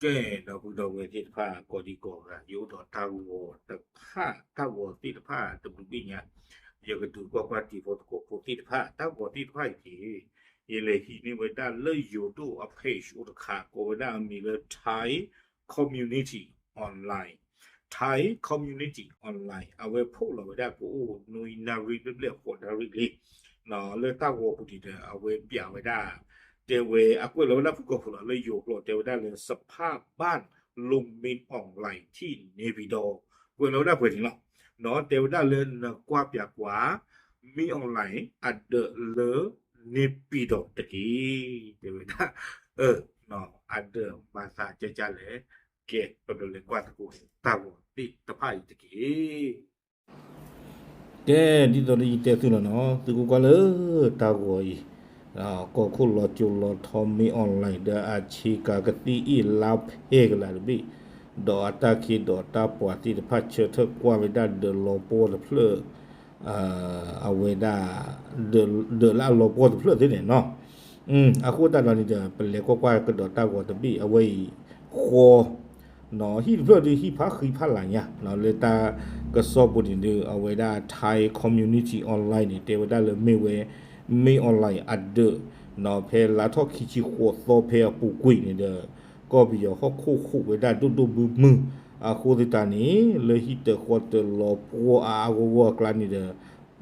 ကဲ, ဒီပုၢ်ဒီဝဲၢ်သ့ၣ်တဖၣ် ကိးဒံကိးဂၤ ယအိၣ်ဒီးတၢ်ဂီၤတဖၣ်, တၢ်ဂီၤသ့ၣ်တဖၣ်တဘျုးဘ့ၣ်ညါ, ယကဒုးကွၢ်ကွၢ်တံၤဖိသကိးဖိသ့ၣ်တဖၣ် တၢ်ဂီၤသ့ၣ်တဖၣ်အံၤတက့ၢ်. ယလဲၤဟံးန့ၢ်ဝဲဒၣ်လၢယိၤဒိၣ်အ page အိၣ်တခါ ကိးဝဲဒၣ်အမံၤလၢ Thai Community Online, Thai Community Online အဝဲဖီၣ်လီၤဝဲဒၣ်ကအိၣ်နွံနၣ်ရံၣ်ဘျဲၣ်ဘျဲၣ်ဃိးနၣ်ရံၣ်လံ လၢတၢ်ဂီၤပူၤန့ၣ်ဒီး အဝဲပျးဝဲဒၣ်, တဲဝဲအကွဲးလီၤဝဲဒၣ်ဖုၣ်ကိာ်ဖိလီၤ လၢယိၤကျိာ်တဲဝဲဒၣ်လၢ สภาพบ้านลุงมินอ่องไหล่ที่เนปิดอร์ ကွဲးလီၤဝဲဒၣ်ပှဲၤန့ၣ်လီၤ. ဒီးတဲဝဲဒၣ်လၢနကွၢ်ပျးကွၢ် မင်းအောင်လှိုင် အဒၢးလၢ နေပြည်တော် တက့ၢ်. တဲဝဲဒၣ် အဒၢးမၤသးကၢ်ကၢ်လဲၣ်. ကဲ, ပကလဲၤကွၢ်သကိးတၢ်ဂီၤသ့ၣ်တဖၣ်အံၤတက့ၢ်. ကဲ, ဒ်သိးဒီးယတဲသုလီၤနီၤ, သုကကွၢ်လၢတၢ်ဂီၤအံၤ, ကီၢ်ခိၣ်လီၤစိၤလီၤထီ မင်းအောင်လှိုင် ဒီးအဆ့ကၤကသံၣ်အ့ၣ်လါဖဲကလးတဘ့ၣ်, ဒီးအတၢ်ခ့ဒီးတၢ်ပှၤသ့ၣ်တဖၣ်ဆၢထၢၣ်ကွၢ်ဝဲဒၣ်ဒၢးလီၤပှီၢ်တဖျၢၣ်, အဝဲဒၣ် ဒၢးလၢအလီၤပှီၢ်တဖျၢၣ်သ့ၣ်န့ၣ်နီၤ. အဃိသတးဒီးန့ၣ်ဒီး ပလဲၤကွၢ်ကွၢ်ကဒီးတၢ်ဂီၤတဘ့ၣ် အဝဲအံၤဃီ ဟံၣ်တဖျၢၣ်ဒုးဟံၣ်ဖးဃံဖးလၢ်ညါ, လၢတၢ်ကစီၣ်ပူၤန့ၣ်ဒုး အဝဲဒၣ် Thai Community Online န့ၣ် တဲဝဲဒၣ်လၢမ့ၢ်ဝဲ မင်းအောင်လှိုင် အဒၢး, ဖဲလါထီၣ်ခံဆံဃိးသီဖဲအပူၤကွံာ်န့ၣ်ဒီး ကီၢ်ပယီၤဟီၣ်ခိၣ်ဟူးဝဲဒၣ်ဒိၣ်ဒိၣ်မုၢ်မုၢ်, အဃိသတးန့ၣ် လၢဟံၣ်တၢၤဃီတၢၤလီၤပှီၢ်အါအါဂီၢ်ဂီၢ်အကျါန့ၣ်ဒီး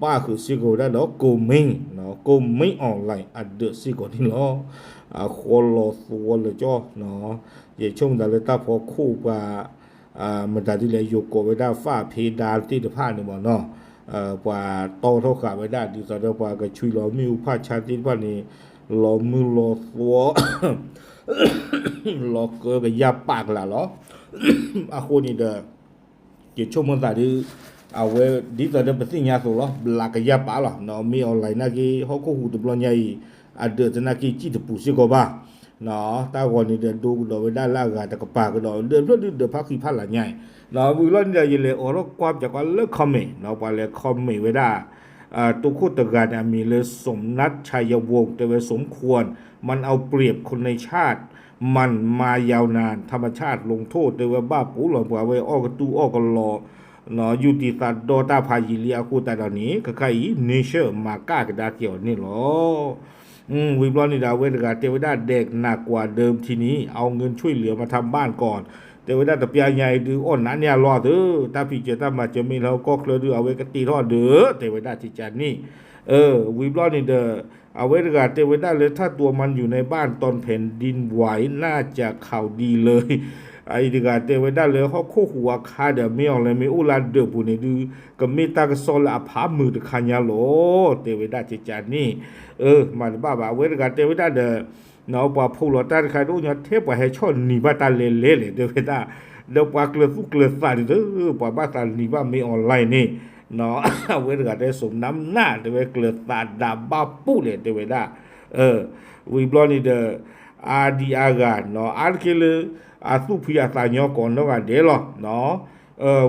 ပၣ်ဃုာ်စ့ၢ်ကီးဝဲဒၣ်ဒီး ကိးမံ, ကိးမံ online အဒၢးစ့ၢ်ကီးန့ၣ်လီၤ. အဃီလီၤသဝီလၢကၠီ, ယဆိကမိၣ်သးလၢတၢ်ဖီခိၣ်ပှၤ မတၤဒ်လဲၣ် ယိၤကိးဝဲဒၣ်ဖးဖ့ဒါသ့ၣ်တဖၣ်န့ၣ်မ့ၢ်နီၤ, ပှၤတီထီၣ်ဃာ်ဝဲဒၣ် ဒ်သိးဒီးပှၤကဆွံလီၤမ့ၣ်အူဖးဆါသ့ၣ်တဖၣ်န့ၣ် လီၤမုၢ်လီၤသဝီ လီၤကၢကယၢ်ပာ်ကလာ်လီၤ. အဃိန့ၣ်ဒီး ယဆိကမိၣ်သးဒုး အဝဲဒ်သိးဒီးပသ့ၣ်ညါအသိးလီၤ, ဘျးကယၢ်ပာ်လီၤ. မ့ၢ် online နာ်က့ ဟီၣ်ခိၣ်ဟူးတဘျီညါအံၤ အဒၢးသနာ်က့စံၣ်တပူၤစ့ၢ်ကီးဘၣ်. တၢ်ဂီၤန့ၣ်ဒီးဒိကဒီးဝဲဒၣ်လၢအဂၤတကပၤကဒီး ဒၢးဖျၢၣ်ဒုးဒၢးဖးဃံဖးလၢ်ညါအံၤ, ဝံၤဘျီန့ၣ်ဒီး ယလဲၤအိးထီၣ်ကွၢ်ပၠးကွၢ်လၢ comment နီၤ, ပှၤလဲၤ comment ဝဲဒၣ် တိခိၣ်တဂၤန့ၣ် အမံၤလၢ สมนัส ชัยวงศ์ တဲဝဲ สมควร มันเอาเปรียบคนในชาติมันมายาวนาน ธรรมชาติลงโทษ တဲဝဲဘၣ်ပူၤလီၤ ပှၤဝဲအီၣ်ကတူၢ်အီၣ်ကလီ ယူၢ်တံၢ်သးဒီတၢ်ဖးယံာ်လံ အဃိသတးဒီးန့ၣ် ခဲခါအံၤ nature မၤကၣ်ကဒါက့ၤအီၤန့ၣ်လီၤ. ဝံၤဘျီန့ၣ်ဒီး အဝဲတဂၤတဲဝဲဒၣ် เด็กหนักกว่าเดิมทีนี้ เอาเงินช่วยเหลือมาทำบ้านก่อน တဲဝဲဒၣ်တပျၢ်ညါအံၤဒုး အီၣ်နးန့ၢ်အလီၢ်သု, တၢ်ဖံးစၢၤတၢ်မၤစၢၤမ့ၢ်လၢဟီၣ်ကီၢ်ချၢဒုး အဝဲကတ့ထီၣ်ဒုး တဲဝဲဒၣ်ကကန့ၣ်, ဝံၤဘျီန့ၣ်ဒီး အဝဲတဂၤတဲဝဲဒၣ်လၢ ถ้าตัวมันอยู่ในบ้านตอนแผ่นดินไหว น่าจะข่าวดีเลย အအံၤတဂၤတဲဝဲဒၣ်လၢဟီၣ်ခိၣ်ဟူးအခါဒီး မ့ၢ်အီၤလဲၣ်မ့ၢ်အိၣ်လၢဒၢးပူၤန့ၣ်ဒုး ကမ့ၢ်တၢ်ကစီၣ်လၢအဖးမုာ်တခါညါလီၤ တဲဝဲဒၣ်ကကန့ၣ်, မၤတဘၣ်ဘၣ် အဝဲတဂၤတဲဝဲဒၣ်ဒီး ပှၤဖိးလီၤတၢ်တခါတအိၣ်ညီထဲပှၤဟဲဆီၣ်နံၤဘၣ်တၢ်လဲၤလဲၤလဲၣ် တဲဝဲဒၣ်, ဒီးပှၤကျၢၤသူၣ်ကျၢၤသးဒုး ပှၤဘၣ်သးနံၤဘၣ်မ့ၢ် online န့ၣ်, အဝဲတဂၤတဲ สมน้ำหน้า တဲဝဲကျၢၤသးဒးဘၣ်ပူၤလဲၣ် တဲဝဲဒၣ်, ဝံၤဘျီန့ၣ်ဒီး အါဒံအါဂၤနီၤ အါတက့ၢ်လၢ အသူၣ်ဖှံအသးညီကိးနီၢ်ဂၤဒဲးလီၤ.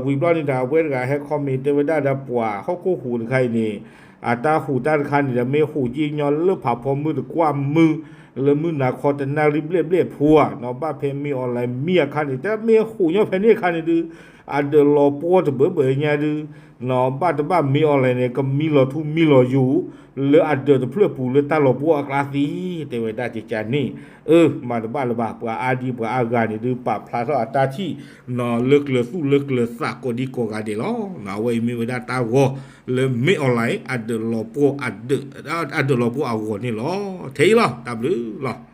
ဝံၤဘျီန့ၣ်ဒီး အဝဲတဂၤဟဲ comment တဲဝဲဒၣ်ဒီးပှၤဟီၣ်ခိၣ်ဟူးတခါအံၤန့ၣ် အတၢ်ဟူးတၢ်တခါန့ၣ်ဒီး မ့ၢ်ဟူးက့ၤညီလၢဖးဖီမုၢ်တကွၢ်မုၢ် လၢမုၢ်နၤခီတနၣ်ရံၣ်ဘျဲၣ်ဘျဲၣ်ဖိဧါနီၤ ဘၣ်ဖဲမ့ၢ် online မံအခါန့ၣ် တမ့ၢ်ဟူးညီဖဲန့ၣ်အခါန့ၣ်ဒုး အဒၢးလီၤပှီၢ်တဘၢဘၢညါဒုး ဘၣ်တဘၣ်မ့ၢ် online န့ၣ် ကမံလီၤထူမံလီၤယိာ် လၢအဒၢးတဖျၢၣ်ပူၤလၢတၢ်လီၤပှီၢ်အကျါသ့ တဲဝဲဒၣ်ကကန့ၣ်, မၤတဘၣ်လၢၤဘၣ် ပှၤအါဒံပှၤအါဂၤန့ၣ်ဒုး ပာ်ဖျါထီၣ်အတၢ်ထံၣ် လၢကျၢၤသူၣ်လၢကျၢၤသးကိးဒံကိးဂၤဒဲးလီၤ. အဝဲအံၤမ့ၢ်ဝဲဒၣ်တၢ်ဂီၤလၢမ့ၢ် online အဒၢးလီၤပှီၢ်အဒၢး အဒၢးလီၤပှီၢ်အဂီၢ်န့ၣ်လီၤ. ထဲအံၤလီၤ တၢ်ဘျုးလီၤ.